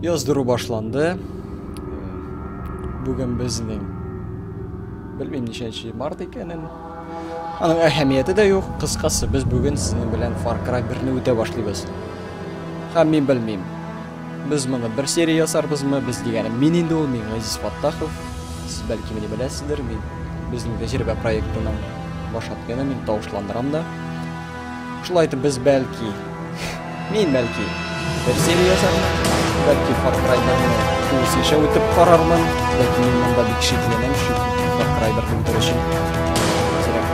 Яздыру башланды. Бүген безнең белмим ничәнче март икәнен. Аның әһәмияте дә юк. Кыскасы, без бүген сезнең белән Far Cry 1-не үтә башлыйбыз. Һәм мин белмим. Без моны бер серия ясарбызмы? Без дигәнем мин инде ул, мин Газиз Фаттахов. Сез бәлки мине беләсездер, мин безнең тәҗрибә проектының баш админы, мин тавышландырам да. Шулай итеп без бәлки, мин бәлки бер серия ясармын, бәлки Far Cry 1-ны тулысынча үтеп карармын, ләкин мин монда бик шикләнәм, чөнки Far Cry 1-ны үтер өчен әзрәк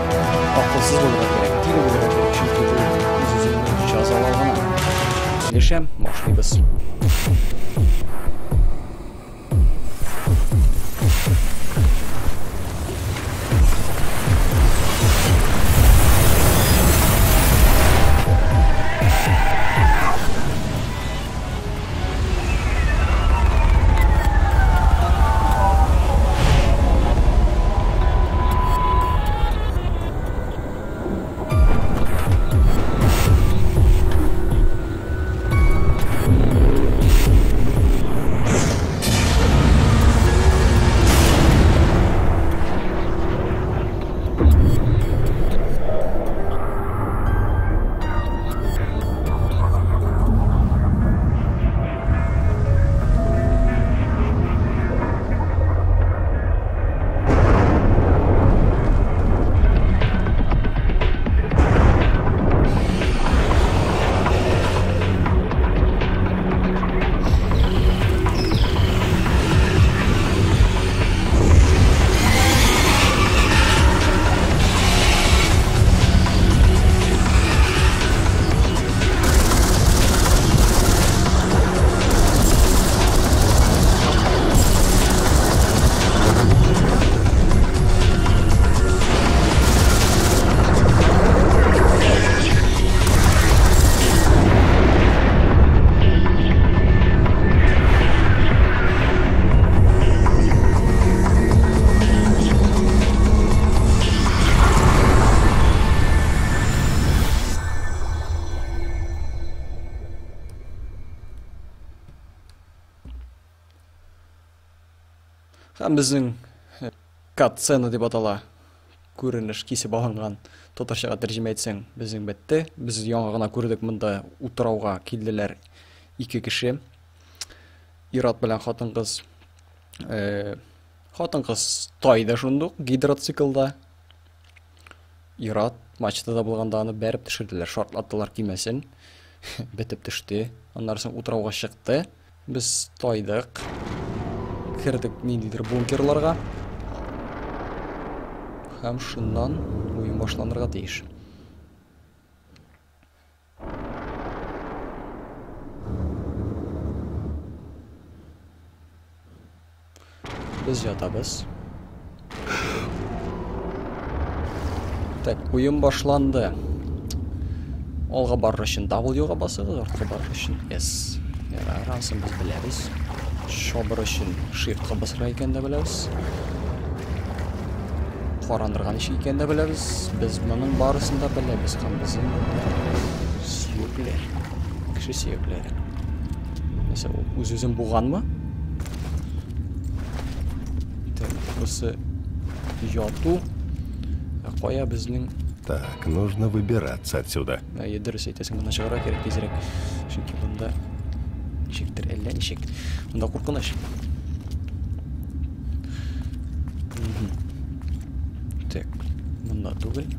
акылсыз булырга кирәк, тиле булырга кирәк, чөнки бу үз-үзеңне җәзалау гына. Килешәм, башлыйбыз. Һәм безнең кат-сцена дип атала күренеш кисеп алынган татарчага тәрҗемә итсәң, безнең бетте. Без яңа гына күрдек, монда утрауга килделәр ике кеше. Ир-ат белән хатын-кыз. Хатын-кыз тайды шундук гидроциклда. Ир-ат мачтада булганда аны бәреп төшерделәр, шартлаттылар кимәсен. Бетеп төште. Аннары соң утрауга чыкты. Без тайдык. Кердек ниндидер бункерларга. Һәм шуннан уен башланырга тиеш. Без ятабыз. Так, уен башланды. Алга барыр өчен W-га басыгыз, артка барыр өчен S. Ярар, анысын без беләбез. Чабыр өчен Shift-ка басырга икәнен дә беләбез. Каранырга ничек икәнен дә беләбез. Без моның барысын да беләбез һәм безнең монда сөякләр. Кеше сөякләре. Нәрсә, ул үз-үзен буганмы? Так, бусы яту. Ә кая безнең... Так, нужно выбираться отсюда. Әйе, дөрес әйтәсең, моннан чыгарга кирәк тизрәк. Чөнки монда ничектер, әллә ничек. Монда куркыныч. Так, монда түгел.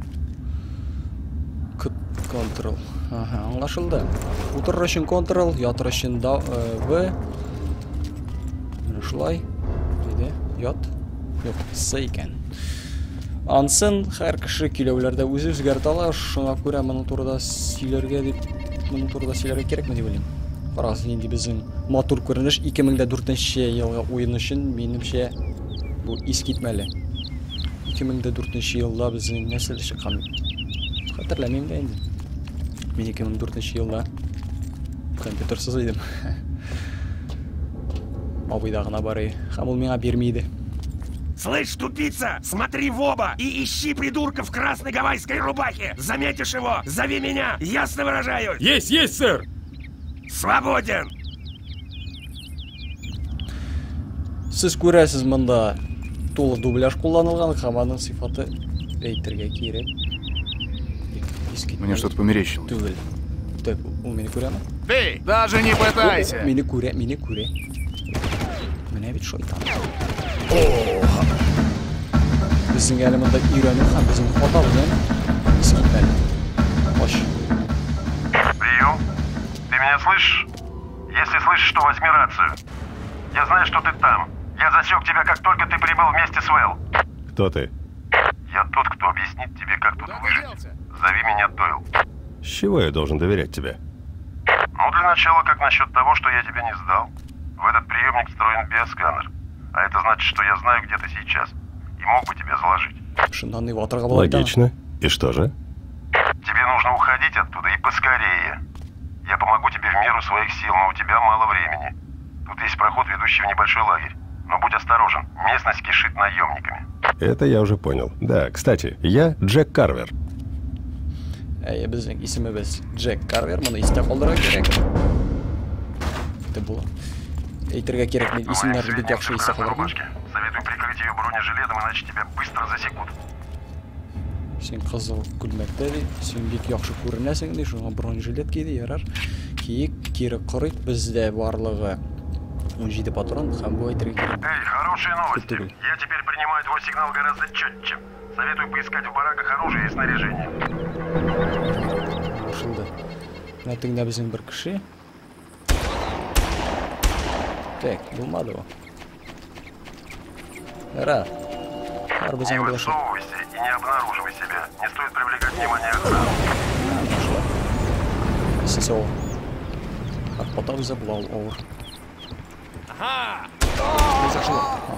Ctrl. Ага, аңлашылды. Утырыр өчен Ctrl, ятыр өчен V. Менә шулай. Диде, ят. Юк, С икән. Ансын һәр кеше көйләүләрдә үзе үзгәртә ала, шуңа күрә моның турында сөйләргә дип, моның турында сөйләргә кирәкме дип уйлыйм. Карагыз, нинди безнең матур күренеш. 2004 елгы уен өчен, минемчә, бу искитмәле. 2004 елда безнең нәрсә чыккан? Хәтерләмим дә инде. Мин 2004 елда компьютерсыз идем. Абыйда гына бар иде. Һәм ул миңа бирми иде. Слышь, тупица, смотри в оба и ищи придурка в красной гавайской рубахе. Заметишь его, зови меня, ясно выражаюсь. Есть, есть, сэр. Свободен. Сез күрәсез, монда тулы дубляж кулланылган һәм аның сыйфаты әйтергә кирәк. Бик искитмәле Мне что-то померещилось. түгел. Так, ул мине күрәме? Ты даже не пытайся! Мине күрә, мине күрә. Менә бит шайтан. Безнең әле монда өйрәнү һәм безнең хатабыз, әйме? Искитмәле. Ач. Прием. Ты меня слышишь? Если слышишь, то возьми рацию. Я знаю, что ты там. Я засек тебя, как только ты прибыл вместе с Вэл. Кто ты? Я тот, кто объяснит тебе, как тут Куда ты выжить. делся? Зови меня Дойл. С чего я должен доверять тебе? Ну, для начала, как насчет того, что я тебя не сдал? В этот приемник встроен биосканер. А это значит, что я знаю, где ты сейчас. И мог бы тебя заложить. Шуннан ни батырга була бит аны. Логично. И что же? Тебе нужно уходить оттуда и поскорее. Я помогу тебе в меру своих сил, но у тебя мало времени. Тут есть проход, ведущий в небольшой лагерь. Но будь осторожен, местность кишит наемниками. Это я уже понял. Да, кстати, я Джек Карвер. Әйе, безнең исемебез Джек Карвер, моны истә калдырырга кирәк. Әйтеп була. Әйтергә кирәк, мин Твоим исемнәрне бик сведениям, яхшы ты в истә красной калдырдым. рубашке. Советую прикрыть ее бронежилетом, иначе тебя быстро засекут. Син кызыл күлмәктә ди, син бик яхшы күренәсең ди, шуңа бронежилет киде, ярар. Киек, кире корыйк, бездә барлыгы 17 патрон һәм бу әйтергә кирәк. Эй, хорошие новости. Тут ты. Я теперь принимаю твой сигнал гораздо четче. Советую поискать в бараках оружие и снаряжение. Аңлашылды. Менә тегендә безнең бер кеше. Так, булмады бу. Ярар. Ярар, без Не аны булачак. высовывайся и не обнаруживай себя. Не стоит привлекать внимание охраны. Шулай. Исән сау. Арпата үзе була ул авыр.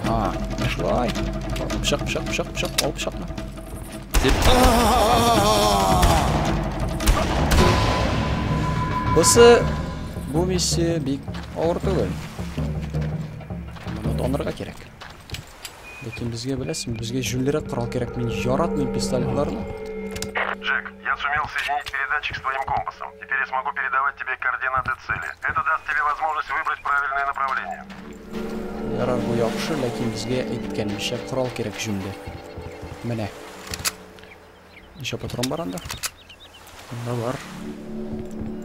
Ага, менә шулай. Пычак, пычак, пычак, пычак, ал пычакны. Бусы бу миссия бик авыр түгел. Моны танырга кирәк. Ләкин безгә беләсең, безгә җүнлерәк корал кирәк. Мин яратмыйм пистолетларны. Джек, я сумел соединить передатчик с твоим компасом. Теперь я смогу передавать тебе координаты цели. Это даст тебе возможность выбрать правильное направление. Ярар, бу яхшы, ләкин безгә әйткәнемчә корал кирәк җүнле. Менә. Ничә патрон бар анда? Анда бар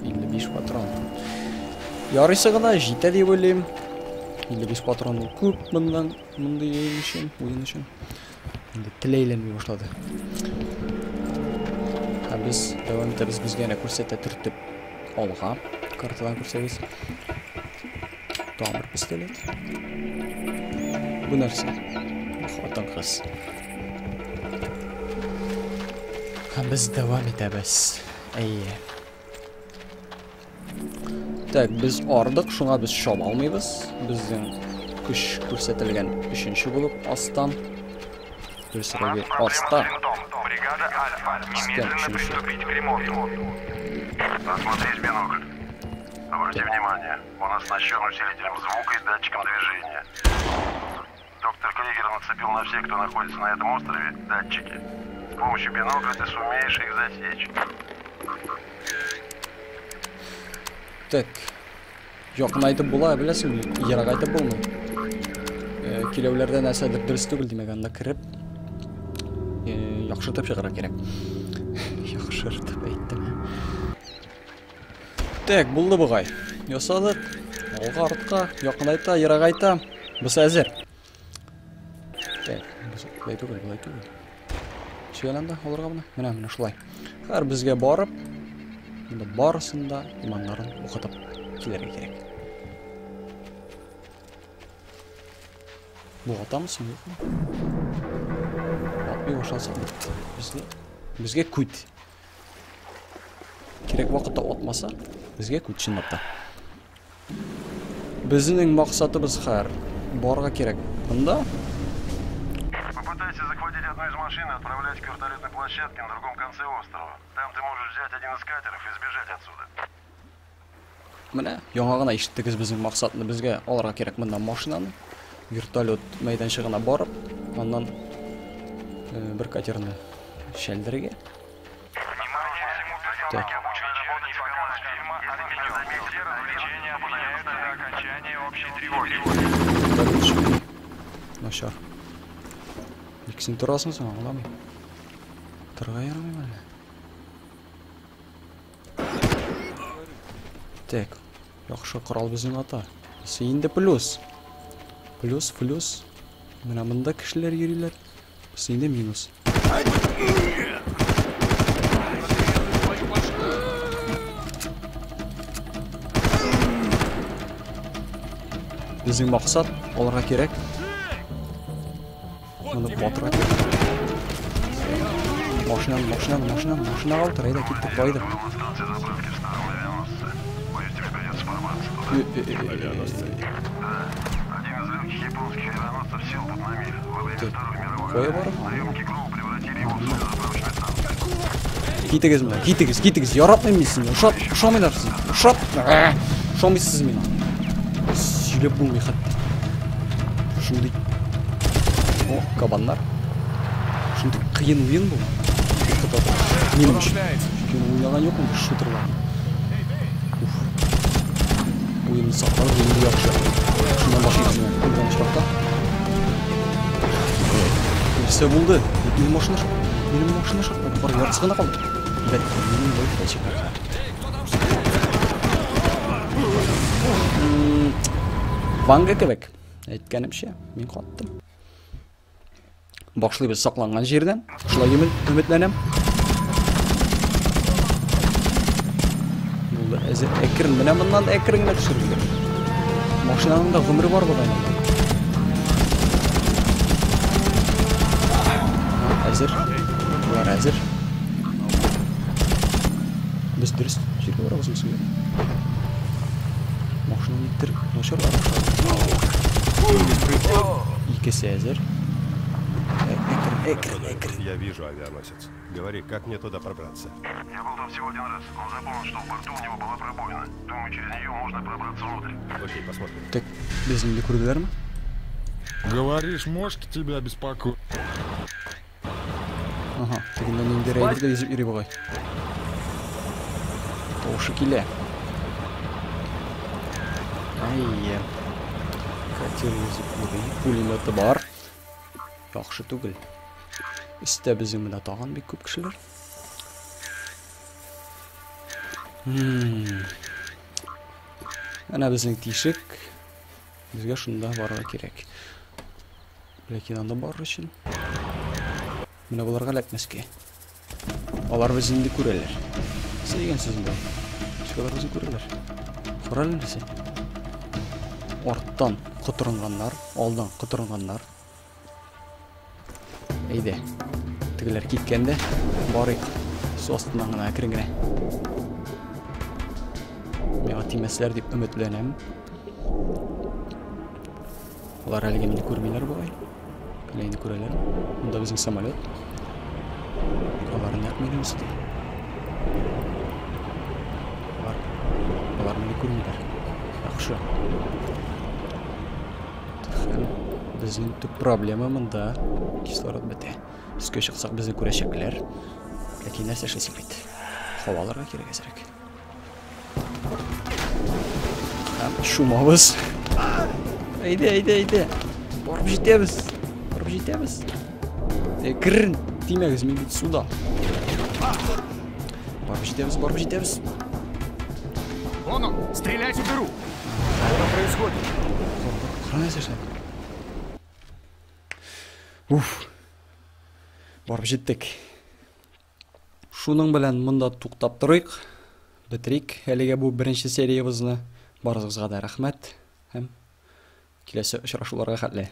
55 патрон. Ярыйсы гына җитә дип уйлыйм. 55 патрон ул күп моннан, мондый уен өчен, уен өчен. Инде тел әйләнми башлады. Һәм без дәвам итәбез, безгә әнә күрсәтә төртеп алга. Картадан күрсәгез. Тагын бер пистолет. Бу нәрсә? Бу хатын-кыз. Һәм без дәвам итәбез. Әйе. Так, без ардык, шуңа без чаба алмыйбыз. Безнең көч күрсәтелгән өченче булып астан. Дөресрәге, аста. Бригада Альфа. Немедленно өченче. приступить к ремонту. Осмотреть бинокль. Обрати внимание, он оснащен усилителем звука и датчиком движения. Доктор Кригер нацепил на всех, кто находится на этом острове, датчики. С помощью бинокля ты сумеешь их засечь. Так. Якынайтып була, беләсеңме? Ерагайтып булмый. Киләүләрдә нәрсәдер дөрес түгел, димәк, анда кереп, яхшыртып чыгарга кирәк. Яхшыртып әйттем, ә. Так, булды бугай. Ясадык. Алга, артка, якынайта, ерагайта. Бусы әзер. Так, бусы болай түгел, болай түгел. Ничек анда алырга моны? Менә, менә шулай. Хәзер безгә барып, монда барысын да иманнарын укытып килергә кирәк. Бу атамы соң, юкмы? Атмый башласа бетте. Безгә күт. Кирәк вакытта атмаса, безгә күт чынлап та. Безнең максатыбыз хәзер барырга кирәк. Монда Попытайся захватить одну из машин и отправлять к вертолетной площадке на другом конце острова. Там ты можешь взять один из катеров и сбежать отсюда. Менә яңа гына ишеттегез безнең максатны. Безгә алырга кирәк моннан машинаны. Вертолет мәйданчыгына барып, аннан бер катерны шәлдерергә. Так. Начар. Ник син торасың соң, аңламыйм. Торырга ярамый әллә? Так, яхшы корал безнең ата. Бусы инде плюс. Плюс, плюс. Менә монда кешеләр йөриләр. Бусы инде минус. Безнең максат алырга кирәк. Моны батырга кирәк. Машинаны, машинаны, машинаны, машинага утыр, әйдә, киттек, байдык. Станция заправки в старом авианосце. Боюсь, тебе придется прорваться туда. Авианосцы. Один из легких японских авианосцев сел тут на мель во время Так, Второй мировой. кая барып? Наемники Кроу превратили его в свою заправочную станцию. Китегез менә, китегез, китегез, яратмыйм мин сезне, ошат, ошамыйлар сезне, ошат, ошамыйсыз миңа. Сөйләп булмый хәтта. Шундый, о, кабаннар. Шундый кыен уен бу. Минем өчен. Чөнки мин уйнаган юк инде шутерларны. Уф. Уенны саклап, уенны яхшы. Шуннан башлыйбыз менә, күргән очракта. Нәрсә булды? Минем машина шартлады. Минем машина шартлады. Бар, яртысы гына калды. Бәт, минем бай китәчәк. Ванга кебек. Әйткәнемчә, мин каттым. Башлыйбыз сакланган җирдән. Шулай өметләнәм. Булды. Әзер әкрен, менә моннан әкрен генә төшерергә. Машинаның да гомере бар бугай монда. Әзер. Булар әзер. Без дөрес җиргә барабызмы соң? Машина никтер начар бара. Икесе әзер. Әкрен, әкрен, әкрен. Я вижу авианосец. Говори, как мне туда пробраться? Я был там всего один раз, но запомнил, что в борту у него была пробоина. Думаю, через нее можно пробраться внутрь. Окей, посмотрим. Так, безне инде күрделәрме? Говоришь, мошки тебя беспокоят. Ага, тегендә ниндидер әйбер дә йөзеп йөри бугай. Тавышы килә. Әйе. Катер йөзеп йөри. Пулеметы бар. Яхшы түгел. Өстә безнең менә тагын бик күп кешеләр. Әнә безнең тишек. Безгә шунда барырга кирәк. Ләкин анда барыр өчен менә боларга эләкмәскә. Алар безне инде күрәләр. Нәрсә дигән сүз инде ул? Ничек алар безне күрәләр? Кара әле нәрсә. Арттан котырынганнар, алдан котырынганнар. Әйдә. Тегеләр киткәндә барыйк. Су астыннан гына әкрен генә. Миңа тимәсләр дип өметләнәм. Алар әлегә мине күрмиләр бугай. Әллә инде күрәләр. Монда безнең самолет. Алар нәкъ минем өстә. Алар мине күрмиләр. Яхшы. Һәм безнең төп проблема монда кислород бетә. Өскә чыксак безне күрәчәкләр. Ләкин нәрсә эшлисең бит? Һава алырга кирәк әзрәк. Һәм чумабыз. Әйдә, әйдә, әйдә. Барып җитәбез. Барып җитәбез. Әкрен, тимәгез, мин бит суда. Барып җитәбез, барып җитәбез. Вон он, стрелять в дыру. Что происходит? Кара нәрсә эшләде? Уф. Барып җиттек. Шуның белән монда туктап торыйк. Бетерик әлегә бу беренче сериябезне. Барыгызга да рәхмәт һәм киләсе очрашуларга хәтле.